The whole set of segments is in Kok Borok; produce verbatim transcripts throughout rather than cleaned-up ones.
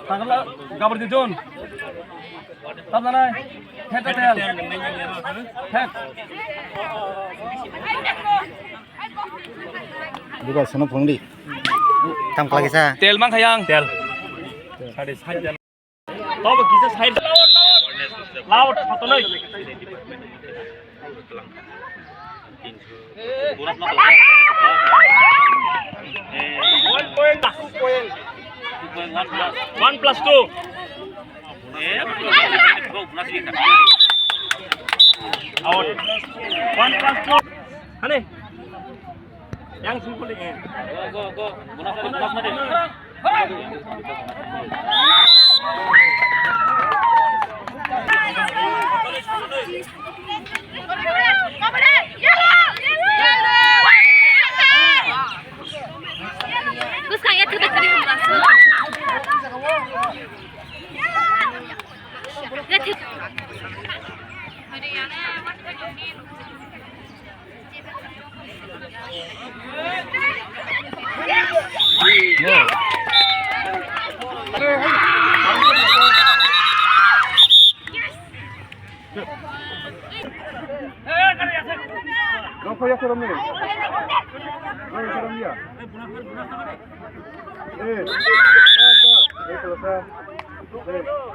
Takla gabri di John. Tabla nai. Head to tail. Head. Buka sana phungdi. Tam kala kisa. Tel mang khayang. Tel. Sari side. Tobo kisa side. Laut hatoloi. One plus two. Out. One plus two. Hane. Yang simple. Go, go, go.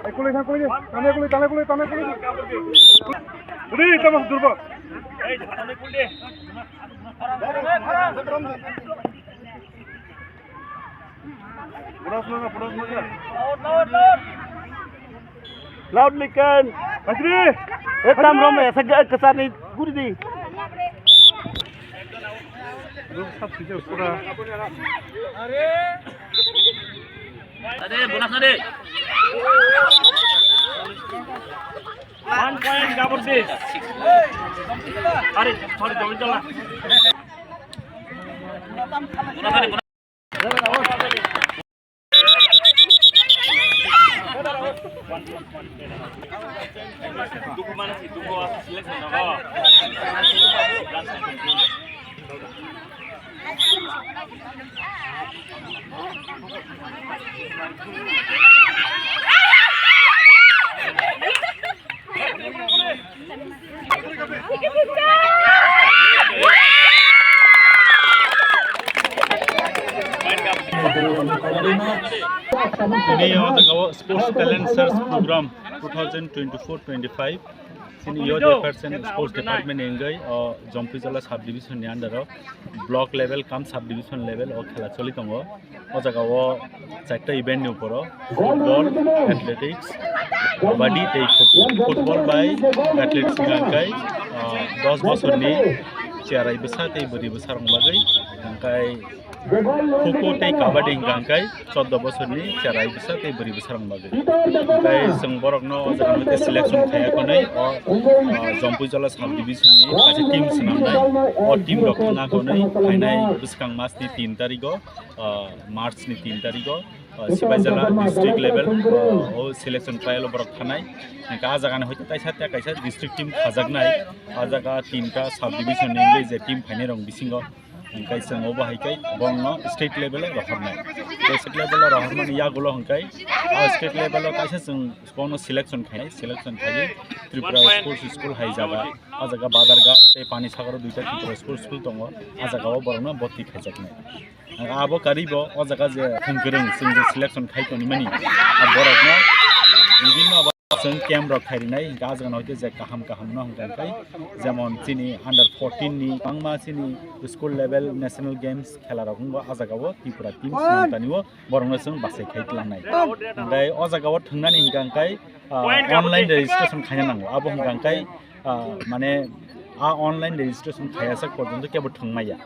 Ai, kulai, thang, kulai, thang, kulai, thang, kulai, thang, kulai. Uli, tama, durba. Loudly kan. Asri. Eh, tam rom ya, sega kesani guri di. Ade, bonus ade. One point, gabur di. Are, sorry, joldi jala. Tini o jaga o Sports Talent Search Program two thousand twenty-four twenty-five. Chini Youth Affairs and Sports Department ni wngwi o Jompuijala Sub Division ni under o block level cum sub division level o khela choli tongo. O jaga o charta event ni upor o football, athletics, kabaddi tei kho-, football bai athletics ni hwnkhai, ah, dos bosor ni cherai bwsa tei bwrwi bwsa rok bagwi hwnkhai kho-kho tei kabaddi hwnkhai choddo bosor ni cherai bwsa tei bwrwi bwsa rok bagwi. Hwnkhai chwng borok no o jaga no selection khaiya khonwi o, ah, Jompuijala Sub Division ni kaisa team swnamnai. O team rok wngkha khonwi phainai bwskang mas ni tin tarik o, ah, March ni tin tarik o, ah, Sipaijala district level, ah, o selection trial o borok thanai. Hingke ah jaga ni hoite taisa tei kaisa district team khajaknai. Ah jaga tinta sub division ni wngwi je team phainai rok bisingo. Hingke chwng obo hai khe borokno state level o rohornai. Tei state level o rohormani yagulo hingke ah state level o kaisa chwng borokno selection khainai, selection khaiwi Tripura Sports School hai jaga. Ah jaga Badarghat tei Panisagar o duita Tripura Sports School tongo. Ah jaga o borokno boti khaijaknai. Abo karibo o jaga je thwng kwrwng chwng je selection khai tongmani, a borokno bibinno abo chwng camp rok khai rinai, hingkhe a jaga no hwnkhe je kaham kaham no hwnkhe jemon chini under fourteen ni bangma chini school level national games khela rok wngbo a jaga o Tripura team swnamtani o borokno chwng bachai khai tlangnai. Hingkhe o jaga o thwngnani hingkhe, ah, online registration khaina nango, abo hwnkhe hingkhe, ah, mane a online registration khaiya sak porjonto kebo thwngmaya.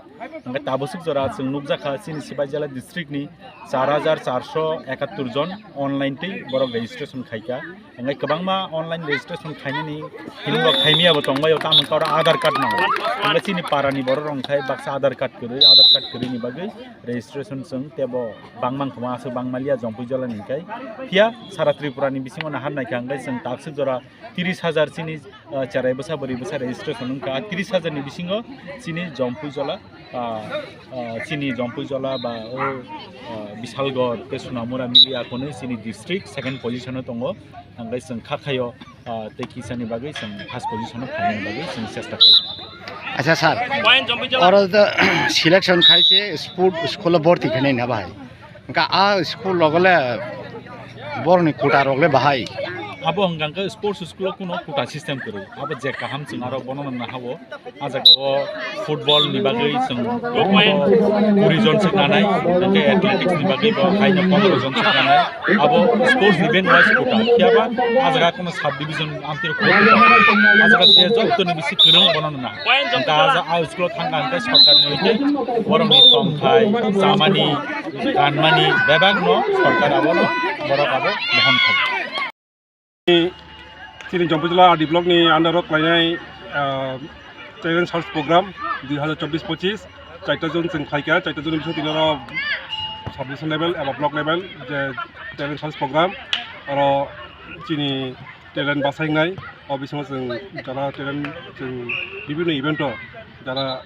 Hingke taboswk jora chwng nukjakha chini Sipaijala district ni char hajar charso ekattor jon online twi borok registration khaikha. Hingke kwbangma online registration khainani hinwi bo khaimiyabo tongbaio, tamoni oro Aadhaar card nango. Hingke chini para ni borok rok khai baksa Aadhaar card kwrwi, Aadhaar card kwrwi ni bagwi registration chwng tebo bangmang khoma aswk bangmaliya Jompuijala ni hingke. Phiya sara Tripura ni bisingo nahar naikha hingke chwng taboswk jora tris hajar chini, ah, cherai bwsa bwrwi bwsa registration wngkha. Ah, tris hajar ni bisingo chini Jompuijala, ah, ah, chini Jompuijala ba o, ah, Bisalgor tei Sonamura mili akonwi chini district second position o tongo. Hingke chwng kha khaio, ah, tei kisani bagwi chwng first position o phainani bagwi chwng chesta khaio. Acha sir, oro to selection khaise sport school o borti khainai na bahai. Hingke a school rogole borokni quota rogle bahai. Abo hingka hingke sports school o kuno quota system kwrwi. Abo je kaham chwng aro bono nang nahao. A jaga o football ni bagwi chwng kuri jon se nanai, hingke athletics ni bagwi bo haino pondro jon se nanai. Abo sports event wise quota. Phiya ba a jaga kuno sub division amtwi rok a jaga je jotoni bisi kwrwng bono nang. Hingke a ja-, a school o thangkha hingke sorkar ni hingke borokni tongthai, chamani, kanmani bebak no sorkar abono borok abo mohon khaio. Chini Jompuijala R D block ni under o khlainai, ah, talent search program dui hajar chobbish pochis, chaita jon chwng khlaikha, chaita jon ni bisingo tini oro sub division level eba block level je talent search program, oro chini talent basainai, o bisingo chwng jara talent chwng bibhinno event o jara,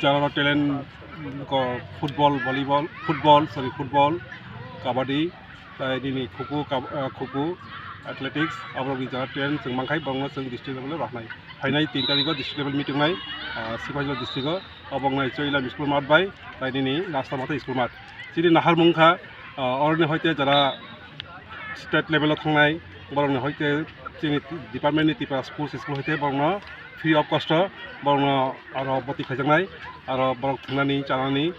jara talent ko football, volleyball, football, sorry, football, kabaddi, tai nini khuku, kab-, ah, khuku, athletics, aborok ni jara talent chwng mankhai, borokno chwng district level o rohornai. Phainai tin tarikh o district level meeting nai, ah, Sipaijala district o, obo wngnai Choilam school mat bai, tai nini Rasta Matha school mat. Chini naharmung kha, ah, oroni hoite jara state level o thangnai, borokni hoite chini department ni Tripura sports school hoite borokno free of cost o borokno aro bwtwi khaijaknai, aro borok thwngnani, chanani,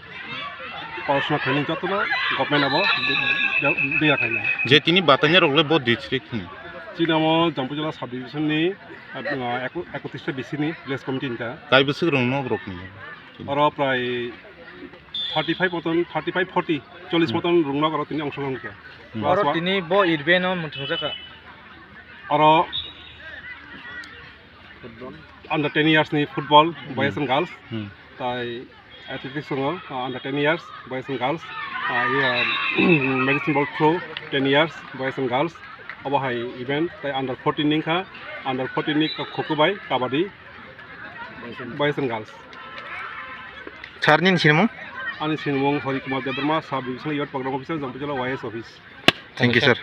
porosona khlainani jotono government abo be-, be-, beya khainai. Je tini batainai rok le bo district ni? Chini omo Jompuijala sub division ni, ah, eko-, ekotris ta B C ni village committee ni ta. Tai bwswk rwngno borok ni? Oro prai thirty five moton, thirty five, forty, chollish Hmm. moton rwngno oro tini ongsogron khe. Hmm. Class Oro one. Tini bo event o mwthangjakha. Oro under ten years ni football, boys Hmm. and girls. Hmm. Tai athletics tongo, uh, under ten years, boys and girls. Uh, iya, medicine ball throw, ten years, boys and girls. Obo hai event, tai under fourteen ni wngkha, under fourteen ni kho kho bai kabaddi, boys and girls. Sir, nini sinimung? Ani sinimung Hari Kumar Debbarma, Sub Divisional Youth Program Officer, Jompuijala Y S Office. Thank you, sir.